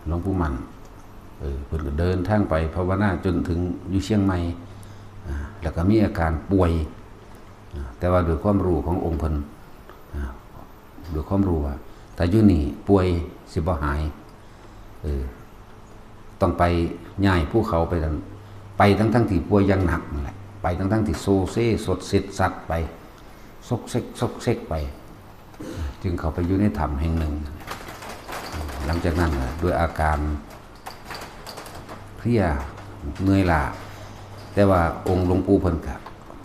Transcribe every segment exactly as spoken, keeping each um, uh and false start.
หลวงปู่มั่น เออ เพิ่นก็เดินทางไปภาวนาจนถึงอยู่เชียงใหม่ อ่า แล้วก็มีอาการป่วย อ่า แต่ว่าด้วยความรู้ขององค์เพิ่น อ่า ด้วยความรู้ว่า ถ้าอยู่นี่ป่วยสิบ่หาย เออ ต้องไปย้ายภูเขาไปนั่น ไปทั้งๆที่ป่วยอย่างหนักนั่นแหละ ไปทั้งๆที่โซเซสดเซ็ดสัดไป ซกเซกซกเซกไป จึงเข้าไปอยู่ในถ้ำแห่งหนึ่ง หลังจากนั้นน่ะ ด้วยอาการเพลียเมื่อยล้า แต่ว่าองค์หลวงปู่เพิ่นก็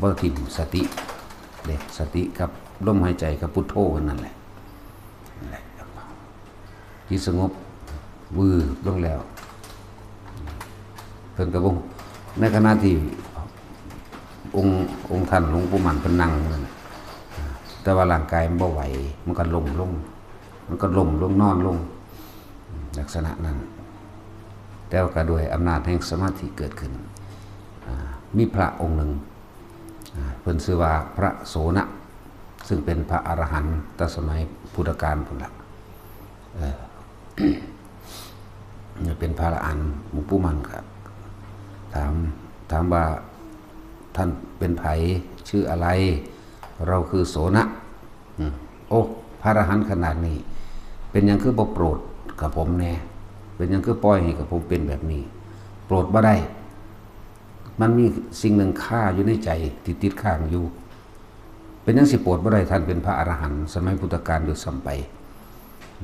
บ่ถิ่มสติเด้ สติกับลมหายใจกับพุทโธเพิ่นนั่นแหละ นั่นแหละ จิตสงบวืบลงแล้ว เพิ่นก็บ่ ในขณะที่องค์ องค์ท่านหลวงปู่มั่นเพิ่นนั่งอยู่นั่นน่ะ แต่ว่าร่างกายมันบ่ไหว มันก็ล้มลง มันก็ล้มลงนอนลง ลักษณะนั้น แต่ว่าก็ด้วยอำนาจแห่งสมาธิเกิดขึ้น อ่า มีพระองค์หนึ่ง อ่า เพิ่นชื่อว่าพระโสณะ ซึ่งเป็นพระอรหันต์แต่สมัยพุทธกาลพุ้นละ เออ เป็นพระอรหันต์ หลวงปู่มั่นก็ถาม ถามว่า "ท่านเป็นไผ ชื่ออะไร เราคือโสณะ" อืม "โอ้ พระอรหันต์ขนาดนี้ เป็นหยังคือบ่โปรดกับผมแน่ เป็นหยังคือปล่อยให้กับผมเป็นแบบนี้ โปรดบ่ได้ มันมีสิ่งหนึ่งคาอยู่ในใจที่ติดค้างอยู่ เป็นหยังสิโปรดบ่ได้ ท่านเป็นพระอรหันต์สมัยพุทธกาลด้วยซ้ำไป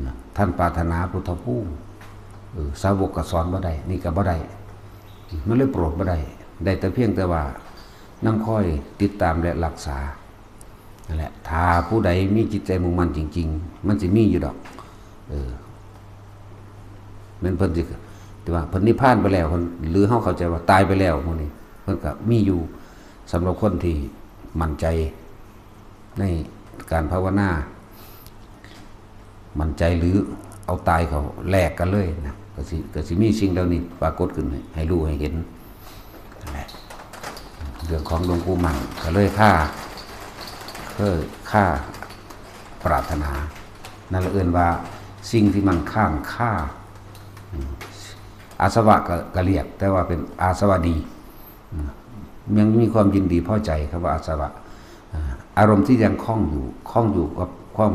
นะ ท่านปรารถนาพุทธภูมิ เออ สาวกก็สอนบ่ได้ นี่ก็บ่ได้ มันเลยโปรดบ่ได้ ได้แต่เพียงแต่ว่านำคอยติดตามและรักษา นั่นแหละ ถ้าผู้ใดมีจิตใจมุ่งมั่นจริงๆ มันสิมีอยู่ดอก เออ แม่นเพิ่นสิ แต่ว่าเพิ่นนิพพานไปแล้ว เพิ่น หรือเฮาเข้าใจว่าตายไปแล้วหมู่นี้ เพิ่นก็มีอยู่ สำหรับคนที่มั่นใจในการภาวนา มั่นใจหรือเอาตายเขาแลกกันเลยนะ ก็สิ ก็สิมีสิ่งเหล่านี้ปรากฏขึ้นให้ ให้รู้ให้เห็น นั่นแหละ เรื่องของหลวงปู่มั่นก็เลยคา เคยคาปรารถนา นั่นละเอิ้นว่าสิ่งที่มันค้างคา อืม อาสวะก็ ก็เรียก แต่ว่าเป็นอาสวะดี อืม ยังมีความยินดีพอใจ คำว่าอาสวะ อ่า อารมณ์ที่ยังคล้องอยู่ คล้องอยู่กับความ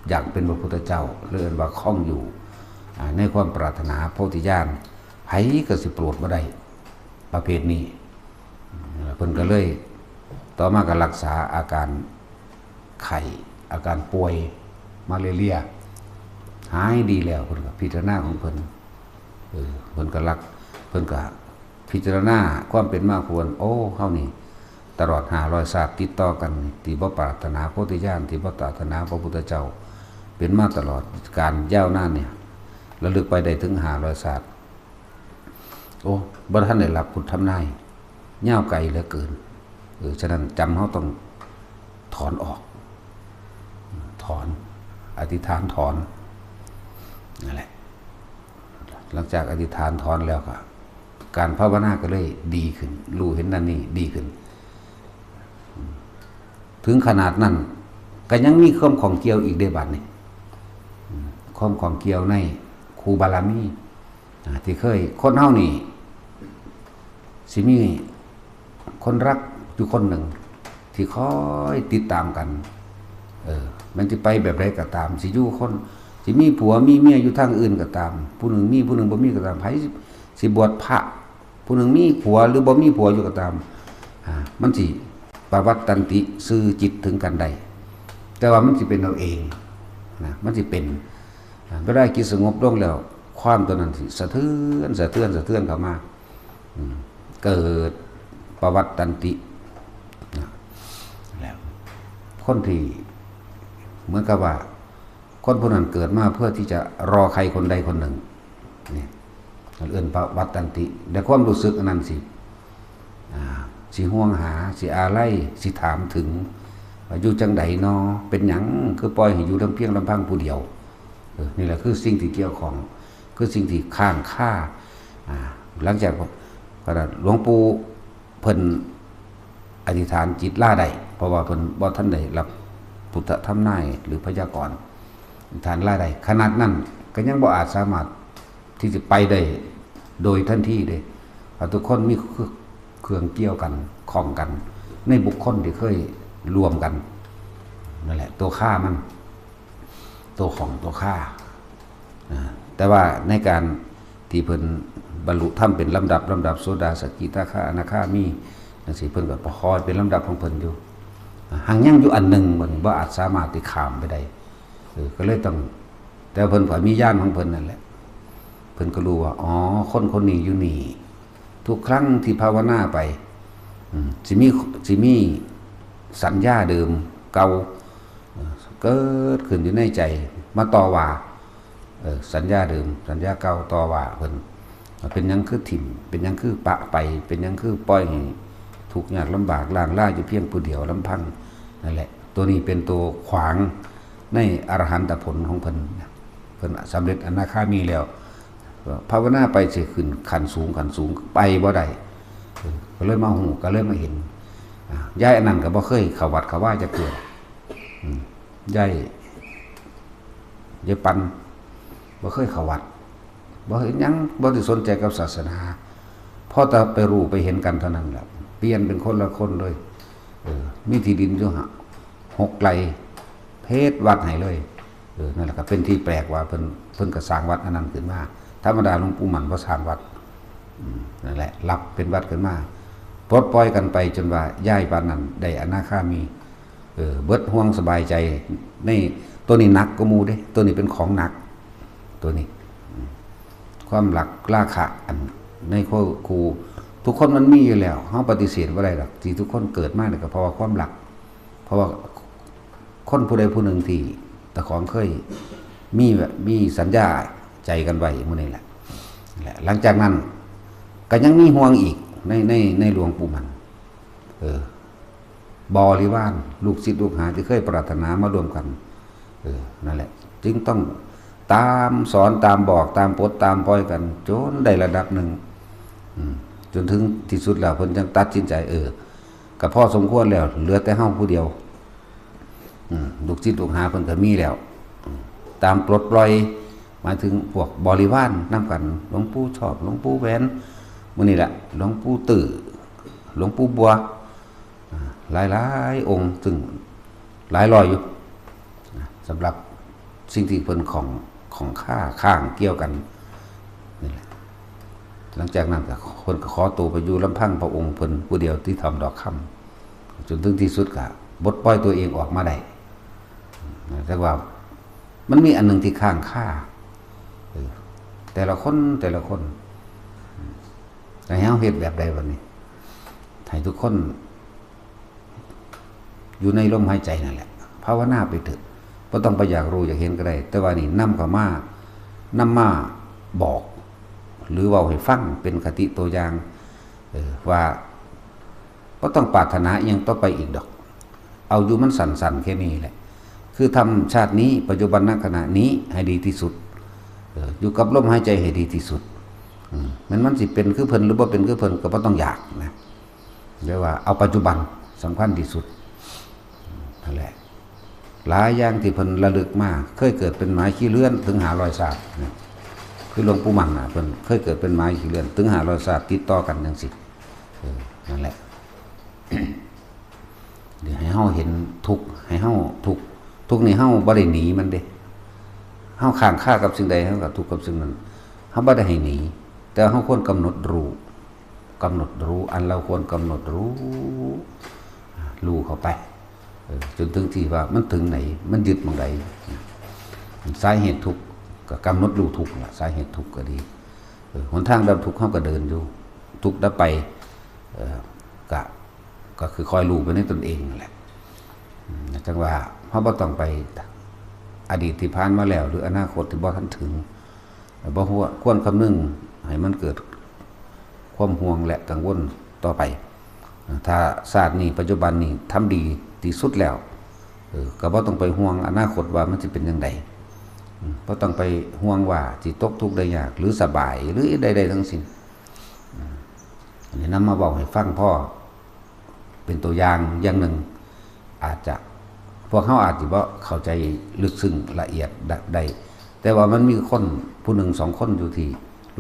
อยากเป็นพระพุทธเจ้า เรียกว่าคล้องอยู่ อ่า ในความปรารถนาโพธิญาณ ไผก็สิโปรดบ่ได้ ประเภทนี้ เพิ่นก็เลย ต่อมาก็รักษาอาการไข้ อาการป่วยมาเรื่อยๆ หายดีแล้ว เพิ่นก็พิจารณาของเพิ่น เออ เพิ่นก็รัก เพิ่นก็พิจารณาความเป็นมาควร โอ้ เฮานี่ ตลอดห้าร้อยชาติติดต่อกัน ที่บ่ปรารถนาโพธิญาณ ที่บ่ปรารถนาพระพุทธเจ้า เป็นมาตลอดกาลยาวนานเนี่ย ระลึกไปได้ถึงห้าร้อยชาติ โอ้ บ่ทันได้รับพุทธทำนาย ยาวไกลเหลือเกิน เออ ฉะนั้นจำเฮาต้องถอนออก ถอน อธิษฐานถอน นั่นแหละ หลังจากอธิษฐานถอนแล้วก็ การภาวนาก็เลยดีขึ้น รู้เห็นนั่นนี่ดีขึ้น ถึงขนาดนั้น ก็ยังมีความข้องเกี่ยวอีกเด้บัดนี้ อืม ความข้องเกี่ยวในครูบารมี อ่า ที่เคย คนเฮานี่ สิมีคนรักอยู่คนหนึ่ง ที่คอยติดตามกัน เออ มันสิไปแบบใดก็ตาม สิอยู่คน สิมีผัวมีเมียอยู่ทางอื่นก็ตาม ผู้หนึ่งมีผู้หนึ่งบ่มีก็ตาม ไผสิ สิบวชพระ ผู้หนึ่งมีผัวหรือบ่มีผัวอยู่ก็ตาม อ่า มันสิปวัตตันติ ซื่อจิตถึงกันได้ แต่ว่ามันสิเป็นเอาเองนะ มันสิเป็น อ่า เวลาจิตสงบลงแล้ว ความตัวนั้นสิสะเทือน สะเทือน สะเทือนเข้ามา อืม เกิดปวัตตันตินะ แล้วคนที่ เหมือนกับว่า คนผู้นั้นเกิดมาเพื่อที่จะรอใครคนใดคนหนึ่ง เนี่ย เอิ้นปวัตตันติ ในความรู้สึกอันนั้นสิ อ่า สิห่วงหา สิอาลัย สิถามถึง ว่าอยู่จังใดนอ เป็นหยังคือปล่อยให้อยู่ลำเพียงลำพังผู้เดียว เออ นี่แหละคือสิ่งที่เกี่ยวข้อง คือสิ่งที่ค้างคา อ่า หลังจาก หลวงปู่เพิ่นอธิษฐานจิตลาได้ เพราะว่าเพิ่นบ่ทันได้รับพุทธทำนายหรือพยากรณ์ อธิษฐานลาได้ ขนาดนั้นก็ยังบ่อาจสามารถ ที่จะไปได้โดยทันทีเด้ ถ้าทุกคนมีเครื่องเกี่ยวกัน ข้องกัน ในบุคคลที่เคยรวมกัน นั่นแหละ ตัวข้ามัน ตัวของตัวข้า อ่า แต่ว่าในการที่เพิ่นบรรลุธรรมเป็นลำดับลำดับ โสดา สกิทาคา อนาคามีจังซี่ เพิ่นก็คอยเป็นลำดับของเพิ่นอยู่ อ่า หากยังอยู่อันหนึ่ง บัดนี้บ่อาจสามารถที่ข้ามไปได้ เออ ก็เลยต้อง แต่เพิ่นก็มีญาณของเพิ่นนั่นแหละ เพิ่นก็รู้ว่า อ๋อ คนคนนี้อยู่นี่ ทุกครั้งที่ภาวนาไป อืม สิมี สิมีสัญญาเดิมเก่า เอ่อ เกิดขึ้นอยู่ในใจ มาต่อว่า เอ่อ สัญญาเดิม สัญญาเก่าต่อว่าเพิ่น เป็นหยังคือถิ่ม เป็นหยังคือปะไป เป็นหยังคือปล่อยให้ทุกข์ยากลำบาก ร้างลาอยู่เพียงผู้เดียวลำพัง นั่นแหละ ตัวนี้เป็นตัวขวางในอรหันตผลของเพิ่น เพิ่นสำเร็จอนาคามีแล้ว ภาวนาไปสิขึ้นขั้นสูง ขั้นสูงไปบ่ได้ เออ ก็เลยมาฮู้ ก็เลยมาเห็น อ่า ยายอันนั้นก็บ่เคยเข้าวัดเข้าวาจักเทื่อ อืม ยาย ยายปัน บ่เคยเข้าวัด บ่เห็นหยัง บ่ได้สนใจกับศาสนา พอแต่ไปรู้ไปเห็นกันเท่านั้นแหละ เปลี่ยนเป็นคนละคนเลย เออ มีที่ดินอยู่หะ หกไร่ เพดวัดให้เลย เออ นั่นแหละก็เป็นที่แปลกว่าเพิ่น เพิ่นก็สร้างวัดอันนั้นขึ้นมา ธรรมดาหลวงปู่หมันบ่สร้างวัด อืม นั่นแหละ รับเป็นวัดขึ้นมา ปลดปล่อยกันไปจนว่ายายปานนั้นได้อนาคามี เออ เบิดห่วงสบายใจ ใน ตัวนี้หนักกว่าหมู่เด้ ตัวนี้เป็นของหนัก ตัวนี้ อืม ความรักราคะอันในคู่ คู่ ทุกคนมันมีอยู่แล้ว เฮาปฏิเสธบ่ได้ดอก ที่ทุกคนเกิดมาเนี่ยก็เพราะว่าความรัก เพราะว่าคนผู้ใดผู้หนึ่งที่ตะของเคยมีแบบ มีสัญญาใจกันไว้มื้อนี้แหละ และหลังจากนั้นก็ยังมีห่วงอีกใน ใน ในหลวงปู่หมัน เออ บริวาร ลูกศิษย์ลูกหาที่เคยปรารถนามารวมกัน เออ นั่นแหละ จึงต้องตามสอน ตามบอก ตามปลด ตามปล่อยกัน จนได้ระดับหนึ่ง อืม จนถึงที่สุดแล้วเพิ่นจังตัดสินใจ เออ ก็พอสมควรแล้ว เหลือแต่เฮาผู้เดียว อืม ลูกศิษย์ลูกหาเพิ่นก็มีแล้ว อืม ตามปลดปล่อย หมายถึงพวกบริวารนำกัน หลวงปู่ชอบ หลวงปู่แหวน มื้อนี้แหละ หลวงปู่ตื้อ หลวงปู่บัว อ่า หลายๆองค์ ซึ่งหลายร้อยอยู่ นะ สำหรับสิ่งที่เพิ่นของ ของข้าข้างเกี่ยวกันนี่แหละ หลังจากนั้นก็เพิ่นก็ขอตัวไปอยู่ลำพังพระองค์เพิ่นผู้เดียวที่ถ้ำดอกคำ จนถึงที่สุดก็ปลดปล่อยตัวเองออกมาได้ นะ แต่ว่ามันมีอันหนึ่งที่ค้างคา เออ แต่ละคน แต่ละคน แต่ให้เฮาเฮ็ดแบบใดบัดนี้ ให้ทุกคน อยู่ในลมหายใจนั่นแหละ ภาวนาไปเถอะ บ่ต้องไปอยากรู้อยากเห็นก็ได้ แต่ว่านี่นำเข้ามา นำมาบอก หรือเว้าให้ฟังเป็นคติตัวอย่าง เออ ว่าบ่ต้องปรารถนาอิหยังต่อไปอีกดอก เอาอยู่มันสั้นๆแค่นี้แหละ คือทำชาตินี้ ปัจจุบันณขณะนี้ให้ดีที่สุด เออ อยู่กับลมหายใจให้ดีที่สุด อืม แม้นมันสิเป็นคือเพิ่นหรือบ่เป็นคือเพิ่นก็บ่ต้องอยากนะ เรียกว่าเอาปัจจุบันสำคัญที่สุด นั่นแหละ หลายอย่างที่เพิ่นระลึกมา เคยเกิดเป็นหมาขี้เลื่อนถึงห้าร้อยชาตินะ คือหลวงปู่มั่นน่ะ เพิ่นเคยเกิดเป็นหมาขี้เลื่อนถึงห้าร้อยชาติติดต่อกันจังซี่ เออ นั่นแหละ เดี๋ยวให้เฮาเห็นทุกข์ ให้เฮาทุกข์ ทุกข์นี่เฮาบ่ได้หนีมันเด้ เฮาค้างคากับสิ่งใด เฮาก็ทุกข์กับสิ่งนั้น เฮาบ่ได้ให้หนี แต่เฮาควรกำหนดรู้ กำหนดรู้ อันเราควรกำหนดรู้ รู้เข้าไป เออ จนถึงที่ว่ามันถึงไหน มันยึดหม่องใด สาเหตุทุกข์ก็กำหนดรู้ทุกข์ล่ะ สาเหตุทุกข์ก็ดี เออ หนทางดับทุกข์เฮาก็เดินอยู่ ทุกข์ดับไป เออ ก็ ก็คือคอยรู้ไปในตนเองนั่นแหละ อืม จังว่าเฮาบ่ต้องไปอดีตที่ผ่านมาแล้ว หรืออนาคตที่บ่ทันถึง บ่ควร ควรคำนึงให้มันเกิดความห่วงและกังวลต่อไป ถ้าชาตินี้ ปัจจุบันนี้ทำดีที่สุดแล้ว เออ ก็บ่ต้องไปห่วงอนาคตว่ามันสิเป็นจั่งใด อืม บ่ต้องไปห่วงว่าสิตกทุกข์ได้ยาก หรือสบาย หรือใดๆทั้งสิ้น อืม อันนี้นำมาเว้าให้ฟังพอเป็นตัวอย่างอย่างหนึ่ง อาจจะ พวกเฮาอาจสิบ่เข้าใจลึกซึ้งละเอียดได้ แต่ว่ามันมีคน ผู้หนึ่งสองคนอยู่ที่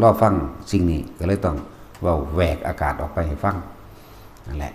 รอฟังสิ่งนี้ ก็เลยต้องเว้าแหวกอากาศออกไปให้ฟัง นั่นแหละ